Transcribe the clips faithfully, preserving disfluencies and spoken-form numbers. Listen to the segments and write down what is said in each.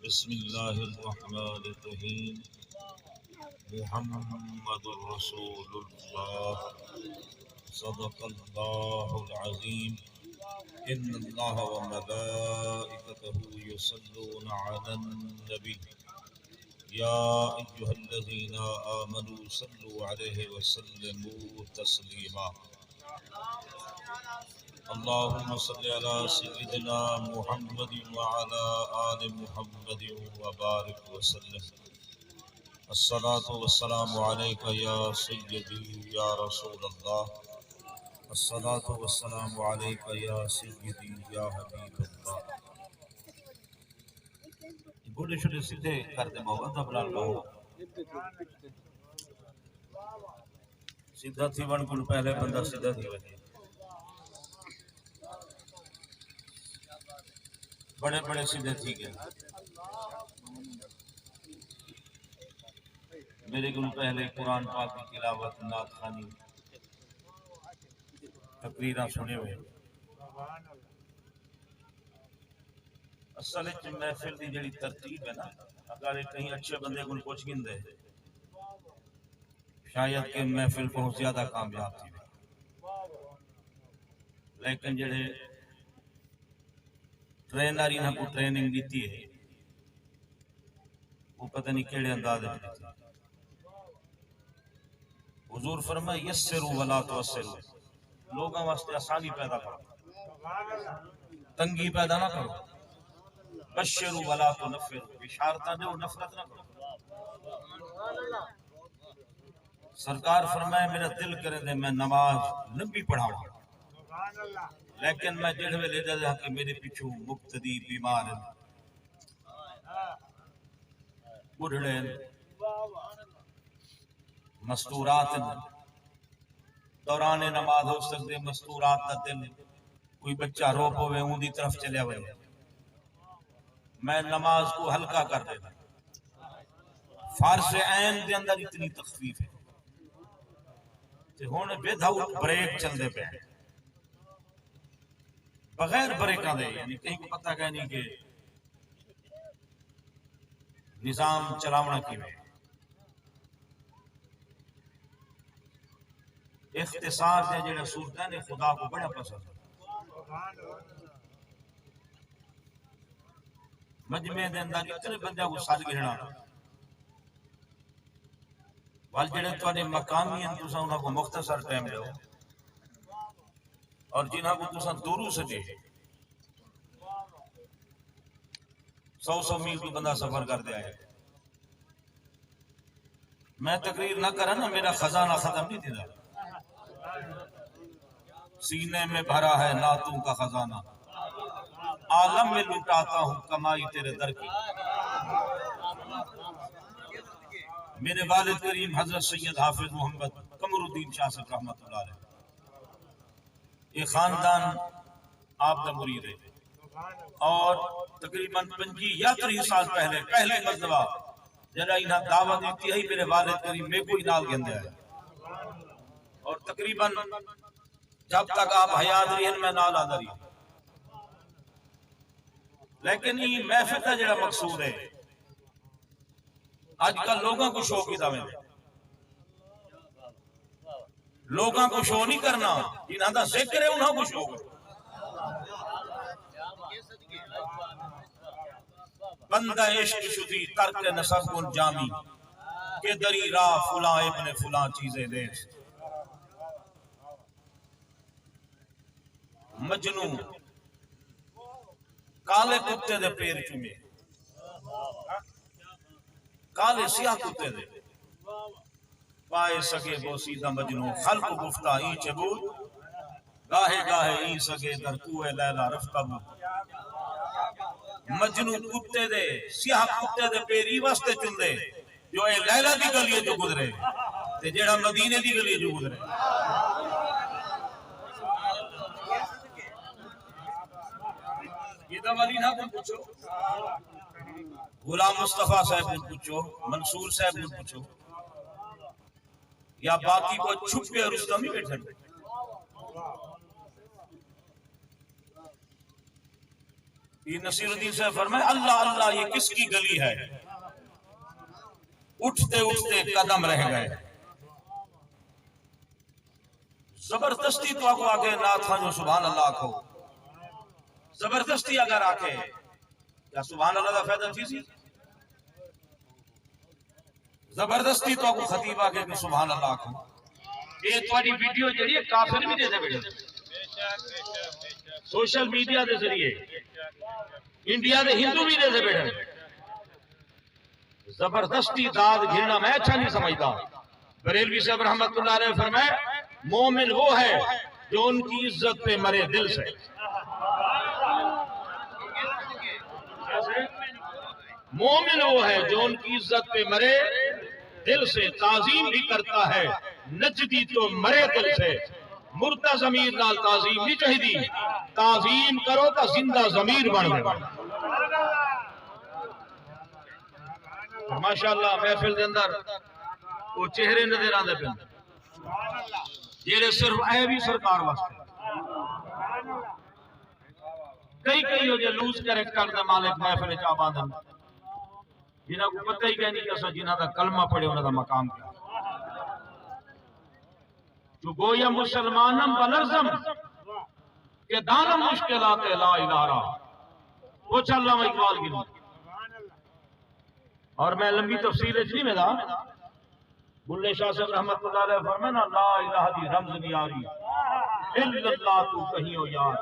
بسم الله الرحمن الرحيم. محمد رسول الله. صدق الله العظيم. إن الله وملائكته يصلون على النبي. يا أيها الذين آمنوا صلوا عليه وسلموا تسليما. اللهم صل على سيدنا محمد وعلى آل محمد وبارك وسلم. الصلاة والسلام عليك يا سيدي يا رسول الله. الصلاة والسلام عليك يا سيدي يا حبيب الله. گوڈے شوڈے سدھے کر دے بابا، ادب نال بابا۔ سدھا تھیوݨ کوں پہلے بندہ سدھا تھی ونڄے۔ بڑے بڑے سدھے تھی ڳئے۔ میݙے کوں پہلے قرآن پاک دی تلاوت، نعت خوانی، تقریراں سݨے ہوئے۔ اصل وچ محفل دی جڑی ترتیب ہے نا، اگر یہ کہیں اچھے بندے کوں پچھ گھندے، شاید کہ محفل بہت زیادہ کامیاب تھی۔ لیکن جڑے ٹرینر انہاں کو ٹریننگ دیتی ہے، وہ پتہ نہیں کیڑے انداز وچ ݙتی۔ حضور فرمائے، "یسروا ولا تعسروا"، لوگاں واسطے آسانی پیدا کرو، تنگی پیدا نہ کرو۔ "بشروا ولا تنفروا"، بشارتاں ݙیو، نفرت نہ کرو۔ سرکار فرمائے، "میرا دل کریندے میں نماز لمبی پڑھاواں، لیکن میں جڑے ویلے ݙیہداں کہ میرے پچھوں مقتدی بیمار ہیں، بڈھڑے ہیں، مستورات ہیں، دوران نماز ہو سڳدے مستورات دا دل، کوئی بچہ رو پوے، اون دی طرف چلیا وے، میں نماز کو ہلکا کر ݙینداں۔" فرض عین دے اندر اتنی تخفیف ہے۔ تے ہݨ ودھ آؤٹ بریک چلدے پئے، بغیر بریکاں دے، یعنی کہیں کوں پتہ کائنی کہ نظام چلاوݨا کیویں۔ اختصار دے جڑے صورتیں نے، خدا کو بڑا پسند ہے۔ مجمع دے اندر اتنے بندیاں کو سد گھننا، ول جڑے تہاݙے مقامی ہیں، تساں انہاں کو مختصر ٹائم ݙیو، اور جنہاں کو تساں دوروں سدے، سو سو میل تو بندہ سفر کر دے آئے۔ میں تقریر نہ کراں نا، میرا خزانہ ختم نہیں تھیندا۔ سینے میں بھرا ہے نعتوں کا خزانہ، عالم میں لٹاتا ہوں کمائی تیرے در کی۔ میرے والد کریم حضرت سید حافظ محمد قمر الدین شاہ صاحب رحمۃ اللہ علیہ، یہ خاندان آپ دا مرید ہے۔ اور تقریباً پنجی یا تریہہ سال پہلے پہلی مرتبہ جݙاں انہاں دعوت ݙتی ہئی، میرے والد کریم میکوں ہی نال گھندے آئے۔ اور تقریباً جب تک آپ حیات رہے ہیں، میں نال آندا رہی۔ لیکن یہ محفل دا جڑا مقصود ہے، اڄ کل لوگاں کوں شو کیتا ویندے۔ لوگاں کوں شو نہیں کرنا، جنہاں دا ذکر ہے، انہاں کوں شو کرو۔ بندہ عشق شدی ترک نسب گل جامی، کہ دری راہ فلاں ابن فلاں چیزیں نیست۔ مجنوں کالے کتے دے پیر چومے، کالے سیاہ کتے دے پائے سڳے بوسیدہ۔ مجنوں خلق گفتہ ایں چبود، گاہے گاہے ایں سڳے در کوہ لیلا رفتہ بود۔ مجنوں کتے دے، سیاہ کتے دے پیر ایں واسطے چومدے جو اے لیلا دی گلی چوں گزرے تے جیڑھا مدینے دی گلی چوں گزرے۔ یہ تو ولی نہ کوں پچھو، غلام مصطفیٰ صاحب کوں پچھو، منصور صاحب کوں پچھو، یا باقی کوئی چھپ کے رستم ہی بیٹھے۔ نصیر الدین صاحب فرمائے، اللہ اللہ یہ کس کی گلی ہے؟ اٹھتے اٹھتے قدم رہ گئے۔ زبردستی تو آکو آکے نعت خواں جو سبحان اللہ آکھو۔ زبردستی اگر آکھے، کیا سبحان اللہ دا فائدہ تھی سی؟ زبردستی تو آکو خطیب آکے کہ سبحان اللہ آکھو۔ یہ تہاڈی ویڈیو جڑی ہے، کافر بھی دے دے بیٹھے، سوشل میڈیا دے ذریعے انڈیا دے ہندو بھی دے دے بیٹھے۔ زبردستی داد گھننا میں اچھا نہیں سمجھدا۔ بریلوی صاحب رحمت اللہ علیہ فرمائے، مومن وہ ہے جو ان کی عزت پہ مرے دل سے۔ مومن وہ ہے جو ان کی عزت پہ مرے دل سے، تعظیم بھی کرتا ہے نجدی تو مرے دل سے۔ مردہ ضمیر نال تعظیم نہیں چاہیدی، تعظیم کرو تاں زندہ ضمیر بن ونجے۔ ماشاءاللہ، محفل دے اندر وہ چہرے نظر آندے پن جڑے صرف اے بھی سرکار واسطے۔ کئی کئی ہو جے لوز کریکٹر دے مالک محفل وچ آ باندن، جنہاں کو پتہ ہی کہیں نہیں کہ اساں جنہاں دا کلمہ پڑھے، انہاں دا مقام کیا۔ جو گویا مسلمانم بلرزم کہ دانم مشکلات لا الہ را، پوچھ علامہ اقبال کی۔ اور میں لمبی تفصیل اچ نہیں ویندا۔ بلے شاہ صاحب رحمت اللہ علیہ فرمائے نا، لا الہ دی رمز نیاری، الا اللہ تو کہیں ہو یار،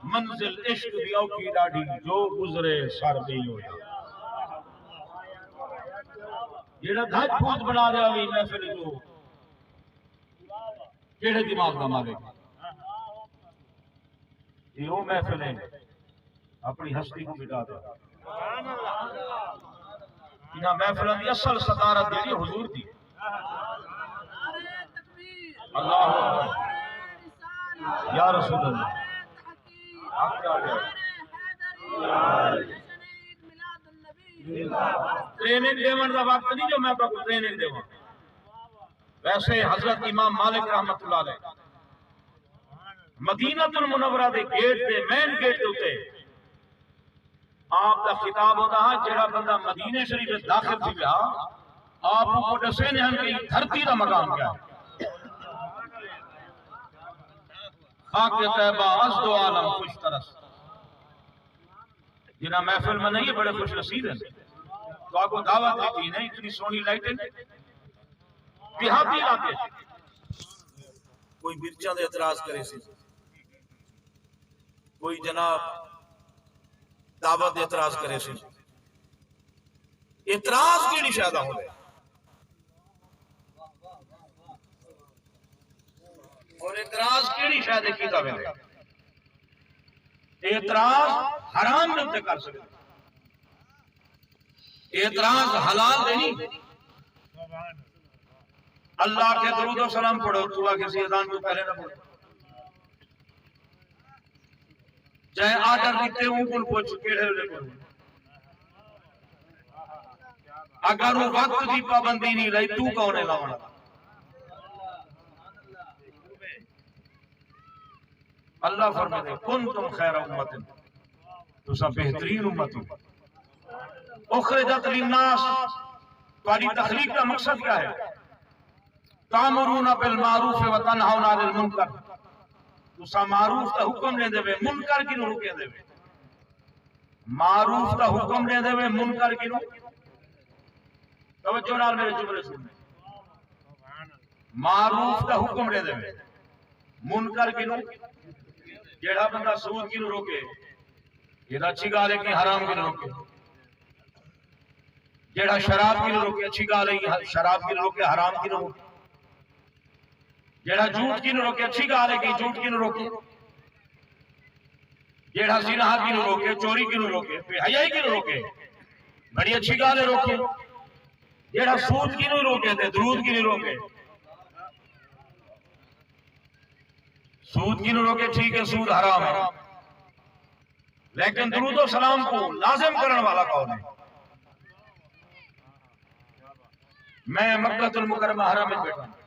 منزل عشق دی اوکھی ڈاڈھی، جو گزرے سر نہیں ہو یار۔ جیڑا دھج پھوت بنا دیا وی محفل جو، کیڑے دماغ دا مالک؟ یہ وہ محفل ہے اپنی ہستی کو مٹا دے۔ انہاں محفلاں دی اصل صدارت جیڑی حضور دی۔ اللہ اکبر۔ یا رسول اللہ۔ حق آ گیا۔ ٹریننگ ڈیون دا وقت نہیں جو میں تہاکوں ٹریننگ ڈیواں۔ ویسے حضرت امام مالک رحمت اللہ علیہ مدینہ المنورہ دے گیٹ دے، مین گیٹ دے اتے آپ دا خطاب ہوندا ہا، جیڑھا بندہ مدینے شریف وچ داخل تھی پیا، آپ کو ڈسیندے ہن کہ دھرتی دا مقام کیا ہے۔ خاک طیبہ از دو عالم خوش ترس۔ جنہاں محفل منائی ہے، بڑے خوش نصیب ہیں۔ تو آپ کو دعوت دیتی ہے، اتنی سونی لائٹنگ۔ دیہاتی علاقے، کوئی مرچاں دے اعتراض کرے سی، کوئی جناب دعوت دے اعتراض کرے سی۔ اعتراض کیڑی شے دا ہوندے؟ اور اعتراض کیڑی شے دے کیتا ویندے؟ اعتراض حرام دے اُتے کر سڳدے، اعتراض حلال دے نہیں۔ اللہ کے درود و سلام پڑھو، تو آکھے سی اذان تو پہلے نہ پڑھو۔ جئیں آرڈر ݙتے اوں کوں پچھ کیڑھے ویلے پڑھوں؟ اگر اوں وقت دی پابندی نہیں رہی، توں کون ہے لاوݨ آلا؟ اللہ فرماتے، کنتم خیر امۃ، تساں بہترین امت ہو۔ اخرجت للناس، تہاݙی تخلیق دا مقصد کیا ہے؟ تأمرون بالمعروف وتنهون عن المنکر، تساں معروف دا حکم ݙیندے وے، منکر کنوں روکیندے وے۔ معروف دا حکم ݙیندے وے، منکر کنوں، توجہ نال میرے جملے سن لے۔ معروف دا حکم ݙیندے وے، منکر کنوں؟ جیڑھا بندہ سود کنوں روکے، یہ اچھی ڳالھ ہے کہ حرام کنوں روکے؟ جیڑھا شراب کنوں روکے، اچھی ڳالھ ہے، شراب کنوں روکے، حرام کنوں روکے؟ جیڑھا جھوٹ کنوں روکے، اچھی ڳالھ ہے کہ جھوٹ کنوں روکے؟ جیڑھا زنا کنوں روکے، چوری کنوں روکے، بے حیائی کنوں روکے، بڑی اچھی ڳالھ ہے، روکے۔ جیڑھا سود کنوں روکے تے درود کنوں روکے؟ سود کنوں روکے، ٹھیک ہے، سود حرام ہے، لیکن درود و سلام کو لازم کرݨ والا کون ہے؟ میں مکہ المکرمہ حرم وچ بیٹھا ہوں۔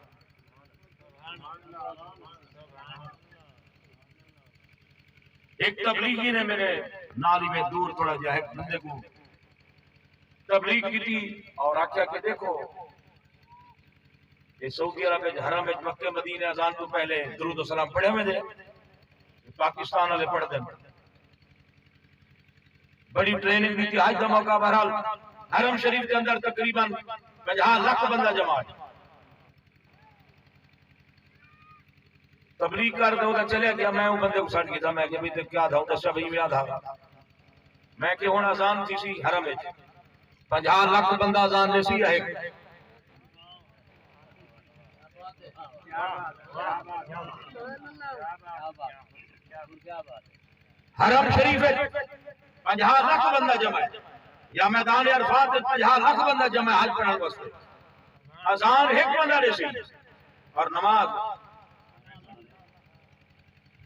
ایک تبلیغی نے میرے نال ہی میں دور تھوڑا جہا ہک بندے کوں تبلیغ کیتی اور آکھیا کہ دیکھو، اے سعودی عرب وچ، حرم وچ، مکہ مدینے اذان توں پہلے درود و سلام پڑھے ویندے، پاکستان والے پڑھدن۔ بڑی ٹریننگ ݙتی، حج دا موقع، بہرحال حرم شریف دے اندر تقریباً پنجاہ لکھ بندہ جمع ہے۔ تبلیغ کر تے اودا چلیا گیا، میں اوں بندے کوں سݙ گھدا، میں کہ بھئی تیں کیا آدھا؟ اوں ݙسیا بھئی میں آدھا، میں کہ ہݨ اذان تھیسی حرم وچ، پنجاہ لکھ بندہ اذان ݙیسی یا ہک؟ حرم شریف وچ پنجاہ لکھ بندہ جمع ہے، یا میدان عرفات وچ پنجاہ لکھ بندہ جمع ہے حج پڑھݨ واسطے، اذان ہک بندہ ݙیسی اور نماز،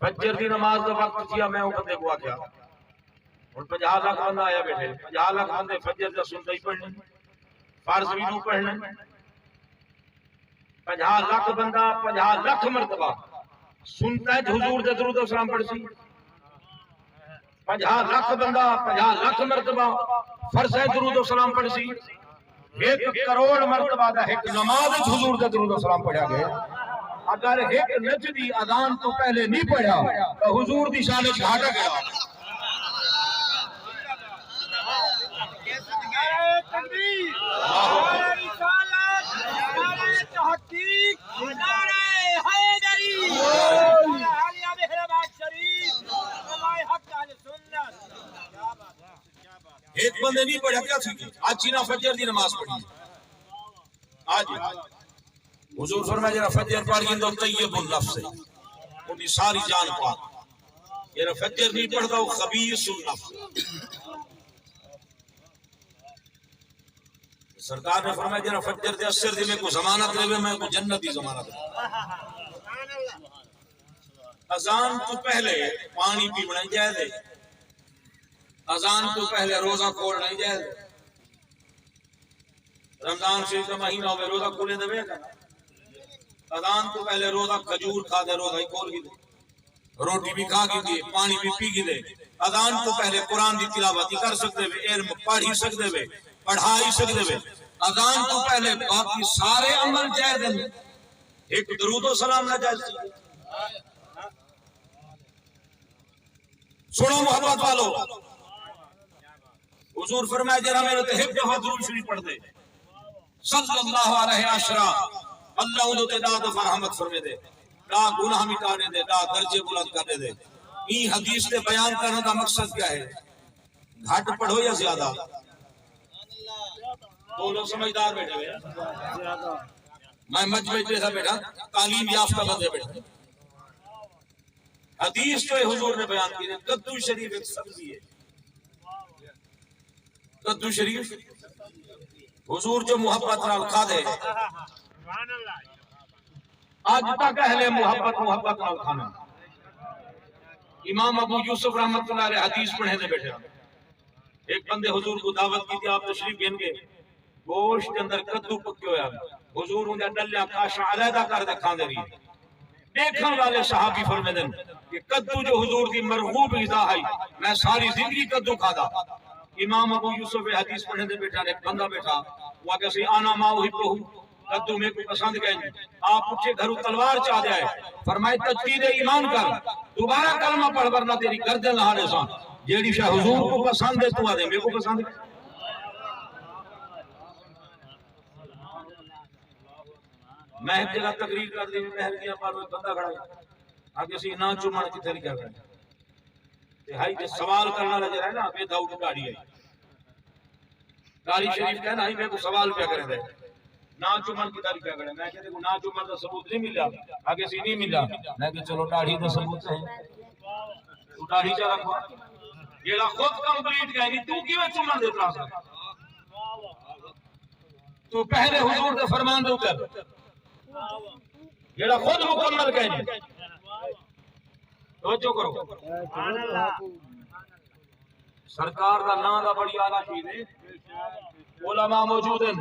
فجر دی نماز دا وقت تھیا، میں اوں بندے کوں آکھیا، ہݨ پنجاہ لکھ بندہ آیا ٻیٹھے، پنجاہ لکھ بندے فجر دا سنت ہی پڑھݨے، فرض وی ݙو پڑھݨے، پنجاہ لکھ بندہ پنجاہ لکھ مرتبہ سنتاں اچ حضور دے درود و سلام پڑھسی، پنجاہ لکھ بندہ پنجاہ لکھ مرتبہ فرضاں اچ درود و سلام پڑھسی، ہک کروڑ مرتبہ دا ہک نماز اچ حضور دے درود و سلام پڑھیا ڳئے۔ اگر ہک نج دی اذان توں پہلے نہیں پڑھیا تاں حضور دی شان اچ گھاٹا ڳیا۔ نعرہ تکبیر، نعرہ رسالت، نعرہ تحقیق، نعرہ حیدری، نعرہ عالیہ مہر آباد شریف، علماء حق اہل سنت۔ ہک بندے نہیں پڑھیا، کیا تھی ڳیا؟ اڄ انہاں فجر دی نماز پڑھی۔ اڄ حضور فرمایا، جیڑھا فجر پڑھ گھندا او طیب النفس ہے، اوندی ساری جان پاک۔ جیڑھا فجر نہیں پڑھدا او خبیث النفس ہے۔ سرکار نے فرمایا، جیڑھا فجر دے اثر دی میکوں ضمانت ݙیوے، میں کوں جنت دی ضمانت ݙیوے۔ اذان توں پہلے پاݨی پیوݨا جائز ہے؟ اذان توں پہلے روزہ کھولݨا جائز ہے؟ رمضان شریف دا مہینہ ہووے، روزہ کھولے دے وے؟ اذان توں پہلے روزہ، کھجور کھا تے روزہ ہی کھول گھدے، روٹی بھی کھا گھدی، پاݨی بھی پی گھدے۔ اذان توں پہلے قرآن دی تلاوت ہی کر سڳدے وے، علم پڑھ ہی سڳدے وے، پڑھا ہی سڳدے وے۔ اذان توں پہلے باقی سارے عمل جائز ہن، ہک درود و سلام ناجائز سی؟ سݨو محبت والو، حضور فرمایا، جیڑھا میݙے تے ہک دفعہ درود شریف پڑھدے، صلی اللہ علیہ عشرا، اللہ اوندے تے ݙاہ دفعہ رحمت فرمیندے، ݙاہ گناہ مٹا ݙیندے، ݙاہ درجے بلند کر ݙیندے۔ ایں حدیث دے بیان کرݨ دا مقصد کیا ہے؟ گھٹ پڑھو یا زیادہ؟ دونوں سمجھدار ٻیٹھے ہوئے۔ میں مجمع وچ ٻیٹھا، ٻیٹھا، تعلیم یافتہ بندے ٻیٹھے۔ حدیث جو حضور نے بیان کی، کدو شریف ایک سبزی ہے۔ کدو شریف حضور جو محبت نال کھادے، اڄ تک اہل محبت محبت نال کھاندے۔ امام ابو یوسف رحمۃ اللہ علیہ حدیث پڑھیندے ٻیٹھے، ہک بندے حضور کوں دعوت کیتی، آپ تشریف گھن ڳئے، گوشت دے اندر کدو پکے ہوئے ہن۔ حضور اوندیاں ݙلیاں کاشاں علیحدہ کر تے کھاندے رہے۔ ݙیکھݨ والے صحابی فرمیندن کہ کدو جو حضور دی مرغوب غذا ہئی، میں ساری زندگی کدو کھادا۔ امام ابو یوسف اے حدیث پڑھیندے ٻیٹھن، ہک بندہ ٻیٹھا، او آکھیا سی، انا ما احبہ، کدو میکوں پسند کائنی۔ آپ اٹھے، گھروں تلوار چا تے آئے، فرمائے، تجدید ایمان کر، دوبارہ کلمہ پڑھ، ورنہ تیݙی گردن لہا ݙیساں۔ جیڑھی شے حضور کوں پسند ہے، توں آہدیں میکوں پسند ہے۔ میں ہک جگہ تقریر کر دی، مہر دیاں پاروں ہک بندہ کھڑا ہے، آکھیا سی، نہ چومݨ کتھے لکھیا کھڑا ہے؟ تے ہئی تے سوال کرݨ والا جیڑھا ہے نا، ودھ آؤٹ ݙاڑھی ہے۔ قاری شریف کہنا ہئی، میکوں سوال پیا کریندے، نہ چومݨ کتھے لکھیا کھڑا ہے؟ میں کہیا، تیکوں نہ چومݨ دا ثبوت نہیں ملیا؟ آکھیا سی، نہیں ملا۔ میں کہیا، چلو، ݙاڑھی دا ثبوت ہے، توں ݙاڑھی چا رکھ۔ جیڑھا خود کمپلیٹ کائنی، توں کیویں چومݨ دے اعتراض کریں؟ توں پہلے حضور دے فرمان دے اتے، جیڑھا خود مکمل کائنی۔ توجہ کرو۔ سرکار دا ناں دا بڑی اعلیٰ چیز ہے۔ علماء موجود ہیں،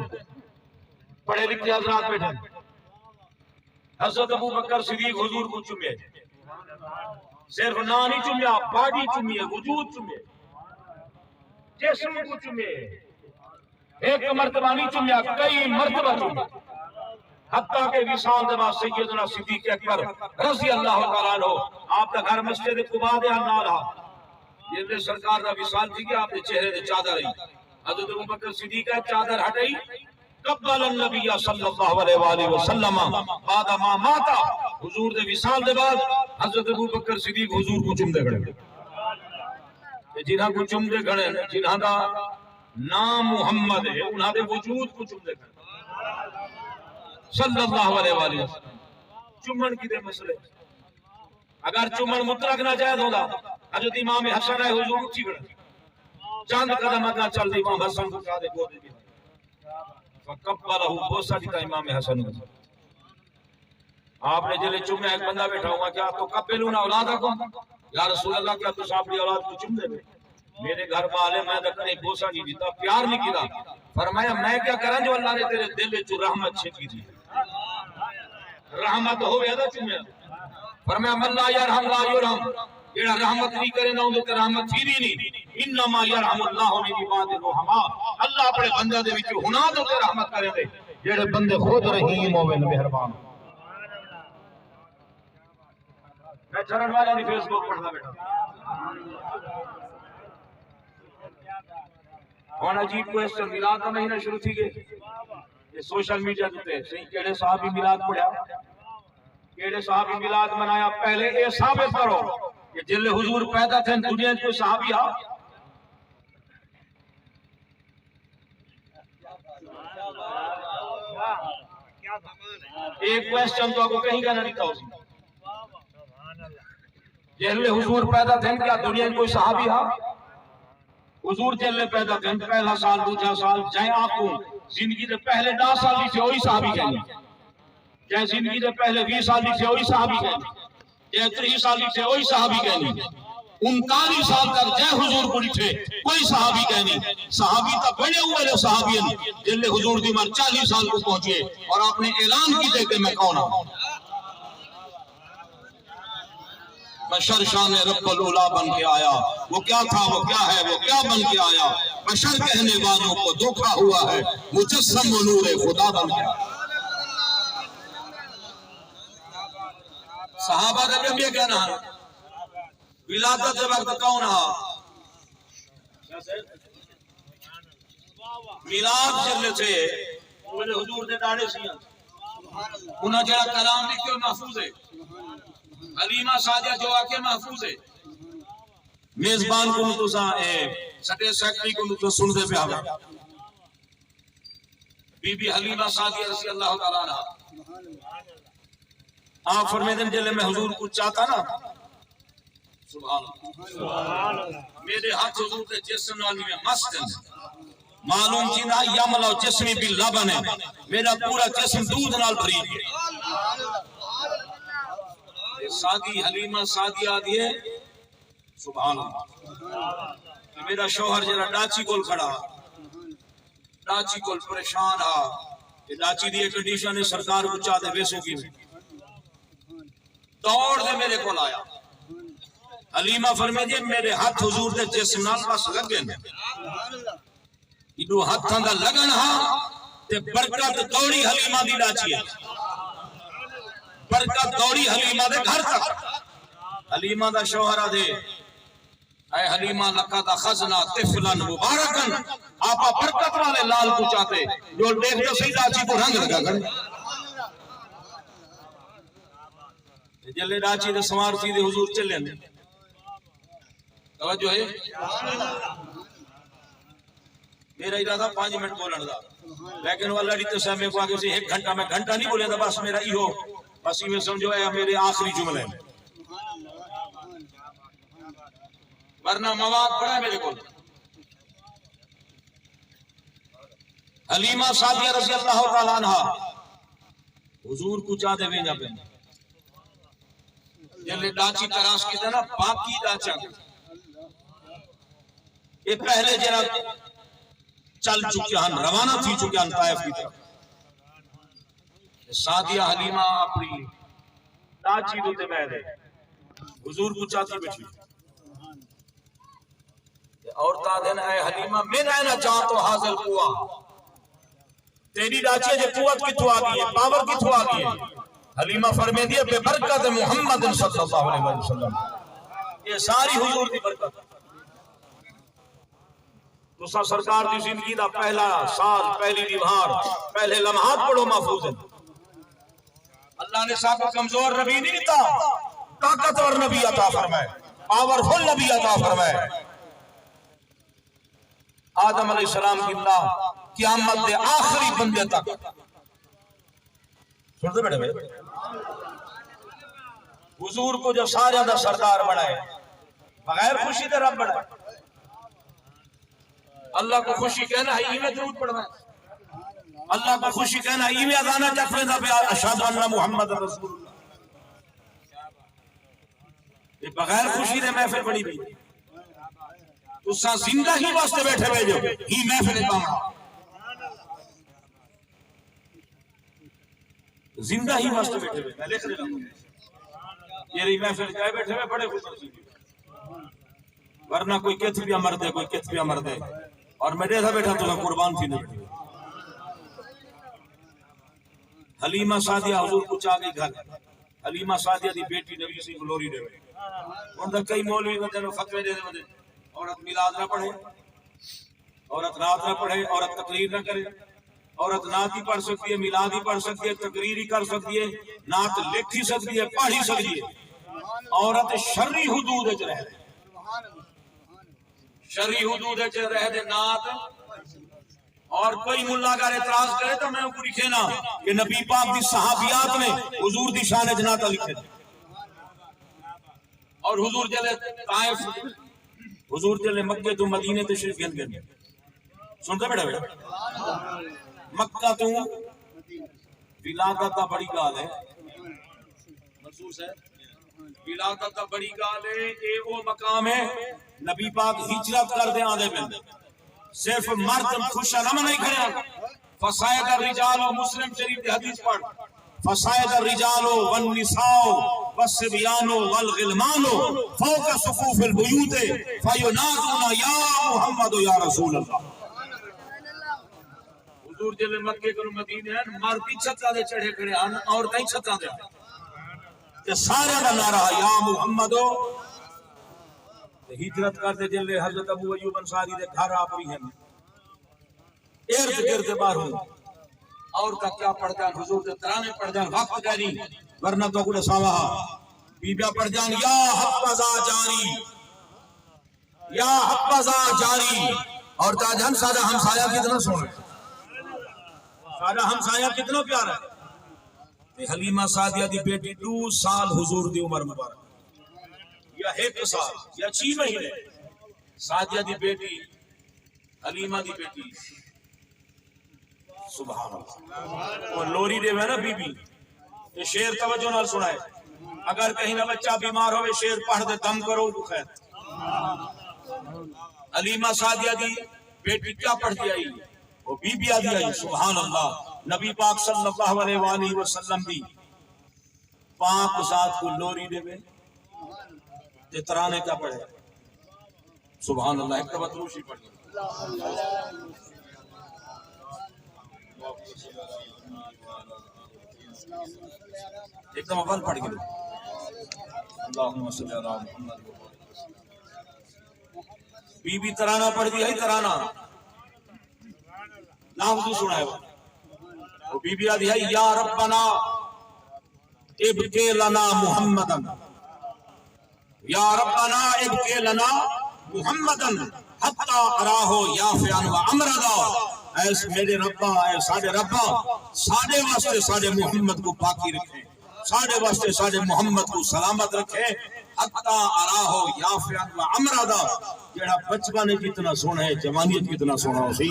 پڑھے لکھے حضرات ٻیٹھے ہیں۔ حضرت ابو بکر صدیق حضور کوں چمے، صرف ناں نہیں چمیا، باڈی چمی ہے، وجود چمے۔ جسم کوں چمے، ہک مرتبہ نہیں چمیا، کئی مرتبہ چمے۔ حتیٰ کہ وصال دے بعد سیدنا صدیق اکبر رضی اللہ تعالیٰ عنہ، آپ دا گھر مسجد قباء دے نال ہا۔ جیندے سرکار دا وصال تھی ڳیا، آپ دے چہرے تے چادر آئی۔ حضرت ابوبکر صدیق ہے، چادر ہٹائی، قبل النبی صلی اللہ علیہ وآلہ وسلم بعد ما مات، حضور دے وصال دے بعد حضرت ابوبکر صدیق حضور کوں چمدے کھڑے۔ تے جنہاں کوں چمدے کھڑے، جنہاں دا نام محمد ہے، انہاں دے وجود کوں چمدے کھڑے۔ صلی اللہ علیہ وآلہ وسلم۔ چمن کیتے مسئلے؟ اگر چمن مطلق ناجائز ہوندا، حضرت امام حسن آئے حضور اٹھی کھڑے۔ چند قدم اگاں چل دی امام حسن کوں چا دے گودے دی۔ فقبلہ، بوسہ ݙتا امام حسن کوں۔ آپ نے جلے چومیا، ایک بندہ بیٹھا ہوا، کیا تقبلون اولادکم؟ یا رسول اللہ، کیا تساں اپݨی اولاد کوں چمدے پے؟ میرے گھر والے، میں تاں کہیں بوسہ نہیں ݙتا، پیار نہیں کیتا۔ فرمایا، میں کیا کراں جو اللہ نے تیرے دل وچ رحمت چھکی دی۔ رحمت ہووے تاں چومیا۔ فرمایا، من لا یرحم لا یرحم، جیڑھا رحمت نہیں کریندا، اوندے تے رحمت تھیندی نہیں۔ انما یرحم اللہ من عبادہ الرحماء، اللہ اپݨے بندیاں دے وچوں انہاں دے تے رحمت کریندے جیڑھے بندے خود رحیم ہوون، مہربان۔ میں جھرن والے دی فیس بک پڑھدا بیٹھا۔ ہݨ عجیب کوئسچن، میلاد دا مہینہ شروع تھی ڳئے۔ اے سوشل میڈیا تے، سئیں، کیڑھے صحابی میلاد پڑھیا؟ کیڑھے صحابی میلاد منایا؟ پہلے اے ثابت کرو کہ جیلے حضور پیدا تھئن، دنیا وچ کوئی صحابی ہا؟ اے کوئسچن تہاکوں کہیں کوں نہ ݙتا ہوسی۔ جیلے حضور پیدا تھئن، کیا دنیا وچ کوئی صحابی ہا؟ حضور جیلے پیدا تھئن، پہلا سال، ݙوجھا سال، جئیں آکوں زندگی دے پہلے ݙاہ سال دی تھئے، اوہی صحابی کائنی۔ جئیں زندگی دے پہلے ویہہ سال دی تھئے، اوہی صحابی کائنی۔ جئیں تریہہ سال دی تھئے، اوہی صحابی کائنی۔ انتالیہہ سال تک جئیں حضور کوں ݙٹھے، کوئی صحابی کائنی۔ صحابی تاں بݨے ہوئے صحابی ہن، جیلے حضور دی عمر چالیہہ سال کوں پہنچے اور آپ نے اعلان کیتے کہ میں کون ہاں۔ بشر شان رب العلا بن کے آیا۔ وہ کیا تھا، وہ کیا ہے، وہ کیا بن کے آیا؟ بشر کہنے والوں کو دھوکا ہوا ہے، مجسم وہ نور خدا بن کے آیا۔ صحابہ دا ڄمیا کیا نہ؟ ولادت دے وقت کون ہا؟ میلاد جیلے تھئے، اوندے حضور دے ݙاڑھے سیاں۔ انہاں جیڑھا کلام لکھے، محفوظ ہے۔ حلیمہ سعدیہ جو آکھے، محفوظ ہے۔ میزبان کوں تساں، اے، سٹیج سیکرٹری کوں تساں سݨدے پئے ہاوے۔ بی بی حلیمہ سعدیہ رضی اللہ تعالیٰ عنہا، آپ فرمیندن، جیلے میں حضور کوں چاتا نا، سبحان اللہ، میرے ہتھ حضور دے جسم نال میں مست ہیں۔ معلوم تھیندا یملأ جسمی باللبن ہے، میرا پورا جسم دودھ نال بھری ڳیا۔ سعدی، حلیمہ سعدیہ آہدی ہے، سبحان اللہ۔ تے میرا شوہر جیڑھا ݙاچی کول کھڑا، ݙاچی کول پریشان ہا، تے ݙاچی دی اے کنڈیشن ہے، سرکار کوں چا تے ویسوں کیویں؟ دوڑ دے میرے کول آیا۔ حلیمہ فرمیندی ہے، میرے ہتھ حضور دے جسم نال بس لڳن۔ ایݙو ہتھاں دا لڳݨ ہا تے برکت دوڑی حلیمہ دی ݙاچی ہے۔ برکت دوڑی حلیمہ دے گھر تک۔ حلیمہ دا شوہر آہدے، اے حلیمہ، لقد اخذنا طفلا مبارکا، آپاں برکت والے لال کوں چاتے، جو ݙیکھ تے سہی ݙاچی کوں رنگ لڳا کھڑے۔ تے جیلے ݙاچی دے سوار تھی تے حضور چلن۔ توجہ ہے؟ میرا ارادہ پنج منٹ بولݨ دا، لیکن وہ اللہ دی قسم، میکوں آکھے سی ہک گھنٹہ، میں گھنٹہ نہیں بولیندا، بس میرا ایہو، بس ایویں سمجھو اے میرے آخری جملے ہیں۔ ورنہ مواد بڑا ہے میرے کول۔ حلیمہ سعدیہ رضی اللہ تعالیٰ عنہا حضور کوں چا تے ویندا پئے۔ جیلے ݙاچی کراس کیتا نا، باقی ݙاچیاں کوں، اے پہلے جیڑھا چل چکے ہن، روانہ تھی چکے ہن طائف دی طرف۔ سعدیہ حلیمہ اپݨی ݙاچی دے اتے ٻہہ ڳئے، حضور کوں چاتی ٻیٹھی۔ تے عورتاں آہدن، اے حلیمہ، من این جات هذه القوة؟ تیݙی ݙاچی اچ قوت کتھوں آ ڳئی ہے، پاور کتھوں آ ڳئی ہے؟ حلیمہ فرمیندی ہے، بے برکت محمد صلی اللہ علیہ وسلم۔ یہ ساری حضور دی برکت۔ تساں سرکار دی زندگی دا پہلا سال، پہلی دیوار، پہلے لمحات پڑھو، محفوظ ہیں۔ اللہ نے ساکوں کمزور نبی نہیں ݙتا، طاقتور نبی عطا فرمائے، پاورفل نبی عطا فرمائے۔ آدم علیہ السلام کیتا، قیامت دے آخری بندے تک۔ سݨدے ٻیٹھے وے؟ حضور کوں جو ساریاں دا سردار بݨائے، بغیر خوشی دے رب بݨائے۔ اللہ کوں خوشی کہنا ہے، ایویں درود پڑھنا ہے۔ اللہ کوں خوشی کہنا ہے، ایویں اذاناں چا پڑھدا پیا، اشہد ان محمد رسول اللہ۔ یہ بغیر خوشی دے محفل بݨی پئی۔ تساں زندہ ہی واسطے ٻیٹھے ہوئے جو ہی محفل پاوݨا۔ زندہ ہی واسطے ٻیٹھے ہوئے، میں لکھ دینا۔ یہ رہی محفل جائے ٻیٹھے ہوئے بڑے خوش نصیب۔ ورنہ کوئی کتھ پیا مردے، کوئی کتھ پیا مردے۔ اور میں ݙیہدا ٻیٹھا، تساں قربان تھی ٻیٹھے۔ حلیمہ سعدیہ حضور کوں چا ڳئی گھر۔ حلیمہ سعدیہ دی بیٹی نبی سئیں کوں لوری ݙیوے۔ ہݨ تاں کئی مولوی ودن فتوی ݙیندے ودن، عورت میلاد نہ پڑھے، عورت نعت نہ پڑھے، عورت تقریر نہ کرے۔ عورت نعت ہی پڑھ سڳدی ہے، میلاد ہی پڑھ سڳدی ہے، تقریر ہی کر سڳدی ہے، نعت لکھ ہی سڳدی ہے، پڑھ ہی سڳدی ہے۔ عورت شرعی حدود وچ رہے، شرعی حدود وچ رہے تے نعت۔ اور کوئی ملا اگر اعتراض کرے تو میں اوکوں لکھینا کہ نبی پاک دی صحابیات نے حضور دی شان وچ نعتاں لکھیاں۔ اور حضور جلے طائف، حضور جلے مکے توں مدینے تشریف گھن ڳئے۔ سݨدے ٻیٹھے وے؟ مکہ توں ولادت دا بڑی ڳالھ ہے۔ منصور صاحب، ولادت دا بڑی ڳالھ ہے، اے او مقام ہے، نبی پاک ہجرت کردے آندے پئے۔ صرف مرد خوش نہ منائی کھڑے ہن۔ فصعد الرجال، مسلم شریف دی حدیث پڑھ، فصعد الرجال والنساء والصبيان والغلمان فوق سقوف البيوت فينادون يا محمد يا رسول الله۔ حضور جلے مکے کنوں مدینے ہن، مرد ہی چھتاں دے چڑھے کھڑے ہن، عورتاں ہی چھتاں دے ہن۔ تے سارے دا نعرہ، یا محمد۔ تے ہجرت کر تے جلے حضرت ابو ایوب انصاری دے گھر آ پئی ہن، ارد گرد ٻاہروں عورتاں کیا پڑھدن، حضور دے ترانے پڑھدن، وقت کائنی، ورنہ تہاکوں ݙساواں ہا۔ بی بیاں پڑھدن، یا حبذا جاری، یا حبذا جاری۔ عورتاں آہدن، ساݙا ہمسایہ کتنا سوہݨا ہے، ساݙا ہمسایہ کتنا پیارا ہے۔ تے حلیمہ سعدیہ دی بیٹی ݙو سال حضور دی عمر مبارک، یا ہک سال یا چھی مہینے۔ سعدیہ دی بیٹی، حلیمہ دی بیٹی، سبحان اللہ۔ او لوری ݙیوے نا بی بی، تے شعر توجہ نال سݨائے۔ اگر کہیں دا بچہ بیمار ہووے، شعر پڑھ تے دم کرو، خیر۔ حلیمہ سعدیہ دی بیٹی کیا پڑھدی آئی؟ او بی بی آہدی آئی، سبحان اللہ، نبی پاک صلی اللہ علیہ وآلہ وسلم دی پاک ذات کوں لوری ݙیوے تے ترانے کیا پڑھے۔ سبحان اللہ، ہک دفعہ درود شریف پڑھ لو۔ ہک دفعہ ول پڑھ کے لو۔ اللهم صل على محمد۔ بی بی ترانہ پڑھدی ہے، ترانہ۔ لفظ سݨائے۔ او بی بی آہدی ہے، یا ربنا ابق لنا محمدا، یا ربنا ابق لنا محمدا حتی اراہ یافعا و امردا۔ اے میݙے ربا، اے ساݙے ربا، ساݙے واسطے ساݙے محمد کوں باقی رکھیں، ساݙے واسطے ساݙے محمد کوں سلامت رکھیں۔ حتی اراہ یافعا و امردا، جیڑھا بچپن وچ اتنا سوہݨا ہے، جوانی وچ کتنا سوہݨا ہوسی۔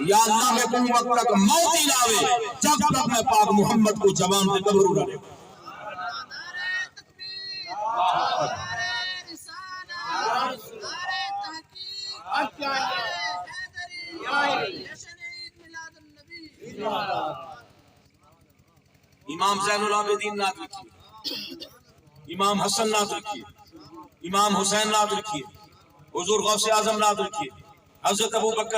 یا اللہ، میکوں وقت تک موت ہی نہ آوے جب تک میں پاک محمد کوں جوان تے گبرو نہ ݙیکھاں۔ امام زین العابدین نعت لکھی، امام حسن نعت لکھی، امام حسین نعت لکھی۔ حضور غوث اعظم نازل کیے، حضرت ابو بکر